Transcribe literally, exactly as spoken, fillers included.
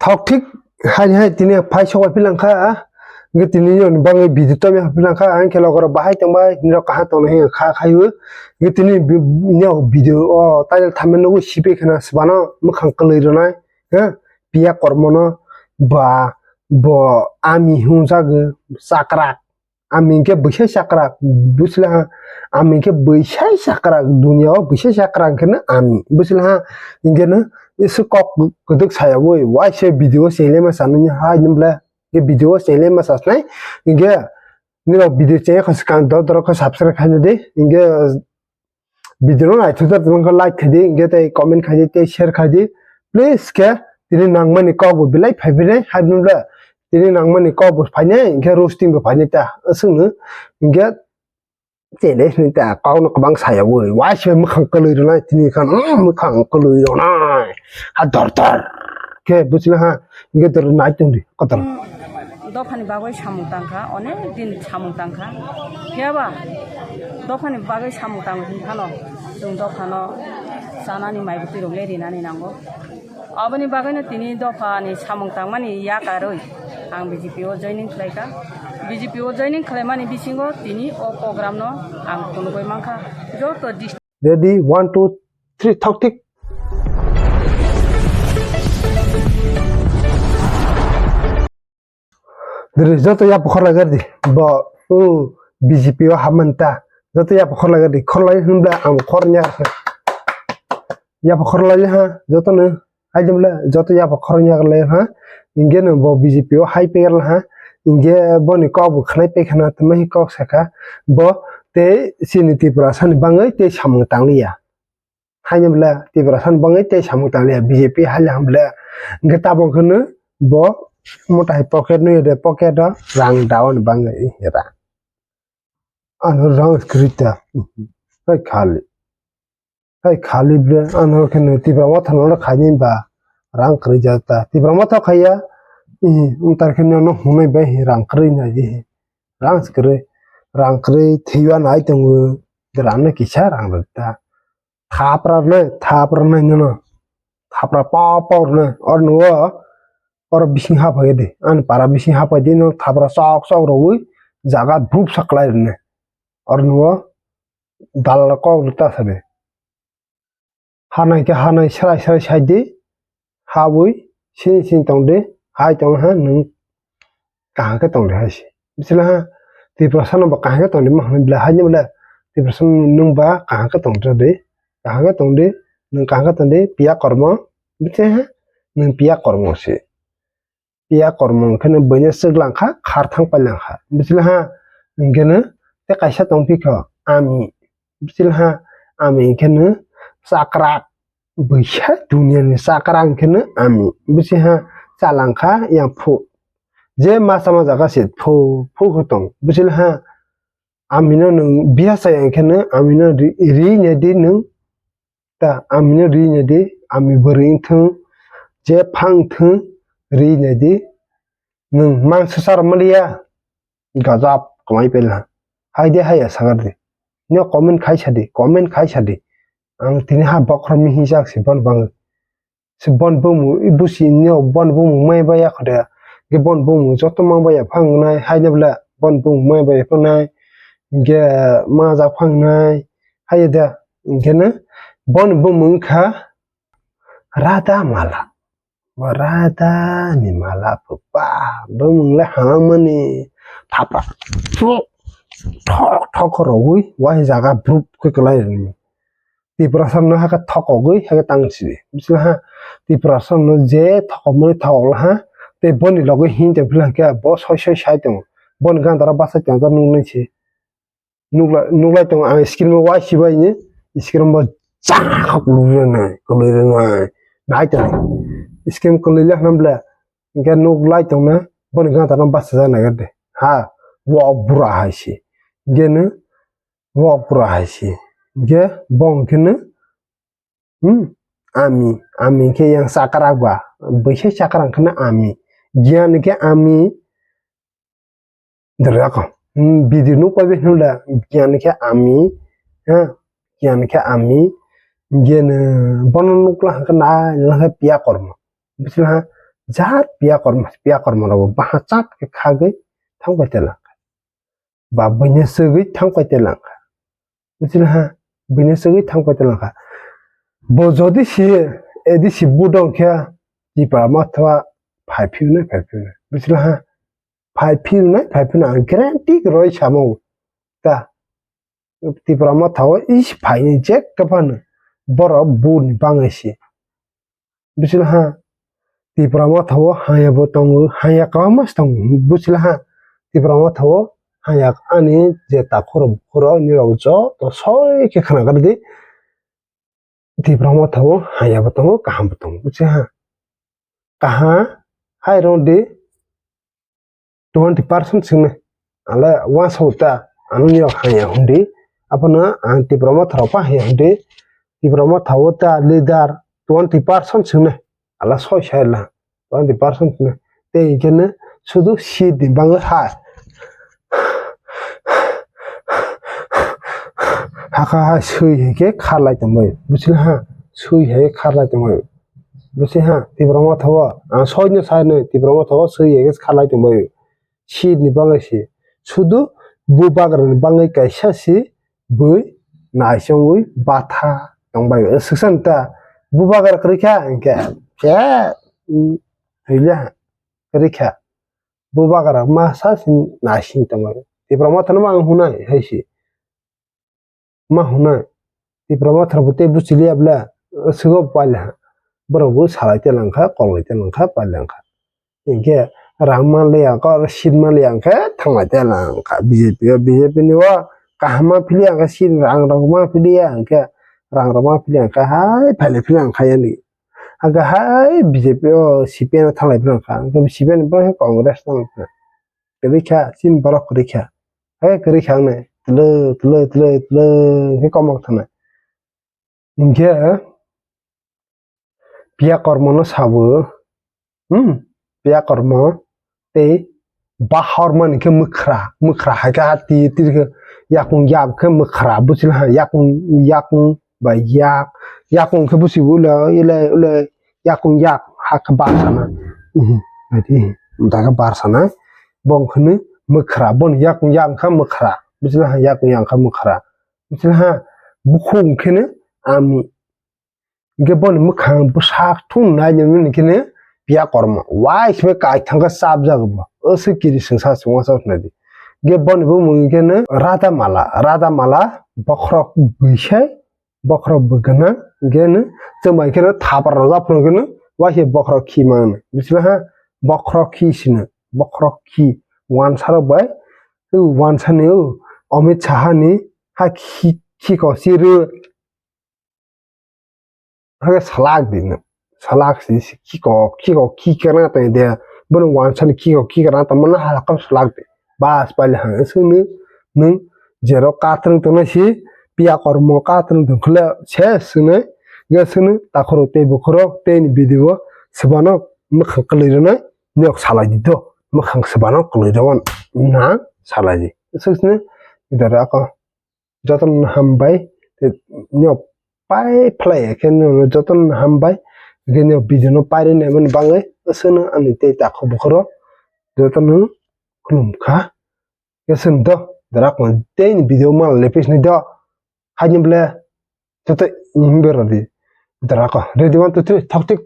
Thok thik hai hai tini phai sok bai philang kha. Nge tini ni bagwi video to mi philang kha. Ang khe logor bahai tong bai ni rok kaha tong hi kha khai u. Nge tini ni video o title thamen nugo sipe khana sbano mukhang kwlwi rwnai. Ha piya kormo no ba bo ami hung jago chakrak. Ami hwnkhe bwsai chakrak, bwswla ha, ami hwnkhe bwsai chakrak, dunia o bwsai chakrak hwnkhe no ami, bwswla ha, hwnkhe no isi kok kwdwk saya oi, waisa video o chengle ma sanani hai nwngle, hwnkhe video o chengle ma sasnai, hwnkhe nirok video chengya kha swkang dor dor khe subscribe khaina di, hwnkhe video no naithok jak tongkha like khai di, hwnkhe tei comment khai di, tei share khai di. Please khe tini nangmani kok bo belai phai phai nai, hai nwngle tini nangmani kok bo phai nai, hwnkhe roasting bo phai nai ta. Aswk no hwnkhe chele hwnwi ta kok no kwbang saya oi, waisa mukhang kwlwi rwnai tini khan, mm, mukhang kwlwi rwnai. Ha dor dor khe bwswla ha, hwnkhe dor nai tong di, kotor. Dophani bagwi samung tangkha, onek din samung tangkha. Phiyaba dophani bagwi samung tangwi hwnphano chwng dophano chanani mai bwtwi rok le rinani nango. Aboni bagwino tini dophani samung tangmani yakarwi ang B J P o joining khlaikha. B J P o joining khlaimani bisingo tini o program no ang phunugwi mankha. Joto dis- Ready, one, two, three, thok thik. Diri joto ya pokhor lagar di. Bo, u, B J P o hamanta. Joto ya pokhor lagar di. Khor lai hwnbla ang khor nya. Ya pokhor lai ha, joto no. Hai jemla, joto ya pokhor nya lai ha. Inge no bo B J P o hai pegar ha. Inge bo ni kok bo khnai pe khana tma hi kok saka. Bo te sini Tripura sani bangwi te samung tangliya. Haino bwle Tiprasa ni bagwi tei samung tangliya B J P haile ham bwle. Hwnkhe tabok hwno bo mota hai pocket nw de, pocket o rang daon bagwi ra. Ano rang kwrwi ta. Hai khali. Hai khali bwle ano khe nw Tipra Motha no khaini ba rang kwrwi jak ta. Tipra Motha khaiya. Umtar khe no hunai bai rang kwrwi nai di. Rang kwrwi, rang kwrwi thwiwa nai tongo. Rang no kisa rang rwk ta. Thapra rwnai, thapra rwnai nono. Thapra pau pau rwnai. Oro nugo, oro bising hapai di. Ani para bising hapai di, no thapra sok sok rogwi jaga dhup saklai rwnai. Oro nugo dalal kok rwta sadi. Hanai khe hanai srai srai sai di. Habwi sini sini tong di. Hai tong ha nwng kaham khe tong di hai se. Bisila ha Tiprasa no bo kaham khe tong di ma hwnwi bwle hai ni bwle Tiprasa nwng ba kaham khe tong di. Kaham khe tong di. Nwng kaham khe tong di piya kormo. Bisi ha nwng piya kormo se. Piya kormo hwnkhe no buino swk langkha, khar thang pai langkha. Bisila ha hwnkhe no tei kaisa tong phikha ami. Bisila ha ami hwnkhe no chakrak. Buisa duniani chakra hwnkhe no ami bisi ha chalangkha yang phu. Je masa ma jaga se phu phu khe tong bisi ha ami no nwng biya chaya hwnkhe no ami no ri ri ne di nwng ta ami no ri ne di ami bwrwi wngthwng je pha wngthwng ri ne di nwng mangsa char maliya. Gajab kwmai pela. Hai de haya sagar de. Nyo comment khai sadi, comment khai sadi. Ang tini ha bokhorok mi hinjak si bon bang. Si bon bumu, i busi nyo bon bumu mai baya khode. Ge bon bumu joto mang baya phang nai, hai de bla bon bumu mai baya phang nai. Ge ma ja phang nai. Hai de, ge na bon bumu kha rada mala. Bo rada ni mala phupa bumung le hamani thapa thok thok rogwi wai jaga brup khe kwlai rwni. Tiprasa no hakhe thokogwi hakhe tang sidi. Bising ha Tiprasa no je thokmani thok la ha tei boni logwi hin tong phila khe bo soi soi sai tongo. Boni gandara bachai tong jak nuknai se. Nuklai, nuklai tongo ang screen o waisi bai ni screen bo chakha kwlwi rwnai, kwlwi rwnai. Nai tong screen kwlwi le hwnam ble. Hwnkhe nuklai tong na boni ganta no bachajak nai de. Ha, wak bura hai se. Hwnkhe no wak bura hai se. Hwnkhe bo hwnkhe no, hmm, ami, ami hwnkhe yang chakrak ba, bwsai chakrak hwnkhe no ami. Giyan hwnkhe ami. Dwrwk. Hmm, video nuk pai bai hwnle, giyan khe ami, ha, giyan khe ami, giyan, eh, bono nukla hwnkhe na, na khe piya kormo. Bising ha, Jar piya korma, piya korma rok bo baha chak khe khagwi thang pai te lang kha. Ba buino chugwi thang pai te lang kha. Buchila ha, buino chugwi thang pai te lang kha. Bo jodi si, edi si budong khe, Tipra Motha phai phiyuna, phai phiyuna. Buchila ha, phai phiyuna, phai phiyuna, ang guarantee roi samo. Ta, Tipra Motha o is phaini je kaphano. Borok buni bangai si. Buchila ha, Tipra Motha o haya bo tongo, haya kwbangma se tongo. Buchila ha, Tipra Motha o haya ani je takhuro bukhuro nirok joto soi khe khna kar di. Tipra Motha o haya bo tongo, kaham bo tongo. Buchila ha, kaha hai rw di. Twenty percent swngnai. Ale uansuk ta, ano ni rok haya hundi. Aphano ang Tipra Motha rok pa haya hundi. Tipra Motha o ta leader twenty percent swngnai. Ala soi sai la. Twenty percent swngnai. Tei hwnkhe no sudu seat ni bagwi ha. Hakha ha sui hai khe kharlai tongbai. Buchila ha. Sui hai khe kharlai tongbai. Busi ha, Tipra Motha o, ang soi no sai no, Tipra Motha o soi ege khalai tong bai. Seat ni bagwi se. Sudu bubagra ni bagwi kaisa se bui naisingwi batha tong bai. Swksan ta bubagra kwrwi kha hwnkhe, khe, mm, hwile kwrwi kha. Bubagra masa se naising tong bai. Tipra Motha no ang hunai hai se. Ma hwnwi, Tipra Motha rok bo tei buchiliya bwle, swgo pailha. Borok bo salai te langkha, kolai te langkha, pailangkha. Hinkhe rang manliya, kor seat manliya hinkhe thanglai te langkha. B J P o, B J P ni o kaham ma philiya hinkhe seat rang rok ma philiya hinkhe, rang rok ma philiya hinkhe hai phailai philiya hinkhe yani. Hinkhe hai B J P o C P M thanglai philiya hinkhe, hinkhe C P M ni bo Congress thanglai philiya. Kwrwi kha, chini borok kwrwi kha. Hai kwrwi kha wngnai. Twlwi, twlwi, twlwi, twlwi khe komok thanai. Hinkhe piya kormo no sabo. Hmm? Piya kormo tei bahorma ni khe mwkhra. Mwkhra hai khe hati tiri khe yakung yak khe mwkhra. Buchila ha yakung, yakung bai yak. Yakung khe buchibo ule, ule, ule yakung yak ha khe bar sana. Mhm. Ati, da khe bar sana. Bo hwnkheno mwkhra. Boni yakung yak wngkha mwkhra. Buchila ha yakung yak wngkha mwkhra. Buchila ha bukhuk hwnkheno ami. Hinkhe boni mwkhang bwsak thung nai nini hinkhe piya kormo. Wai se kai thangkhe chapjak bo. Oso kiri swngsa swngsa khnadi. Hinkhe boni bumung hinkhe Radha Mala. Radha Mala bokhorok bwsai bokhorok bwgana, hinkhe no chwng bai kheno thapar rwjak phano hinkhe no waisa bokhorok khi mano. Bisingtwi ha bokhorok khi sino, bokhorok khi wansa rok bai, o wansa ni o Amit Saha ni ha khi, khiko si rw. Hake salak di no, salak si, si khiko, khiko khi kana tong de, bono wansa ni khiko khi kana tong mano ha kam salak di. Bas paile hang sunu nung jero katrwng tongna si piya kormo katrwng tong khle se sunu ga sunu takhoro tei bukhoro tei ni video o swbano mwkhang kwlwi rwna nok salai di do mwkhang swbano kwlwi rwna salai di sunu dara ko jotono hambai nyo pai phlai khe jotono hambai nyo video no pairi naimani bagwi sunu ani tei takhoro bukhoro jotono khulum kha. Yaswng do, dara ko tei ni video mal lepis ni do. Haini ble, tete imbe rodi. Dara ko, ready, one, two, three, thok tik.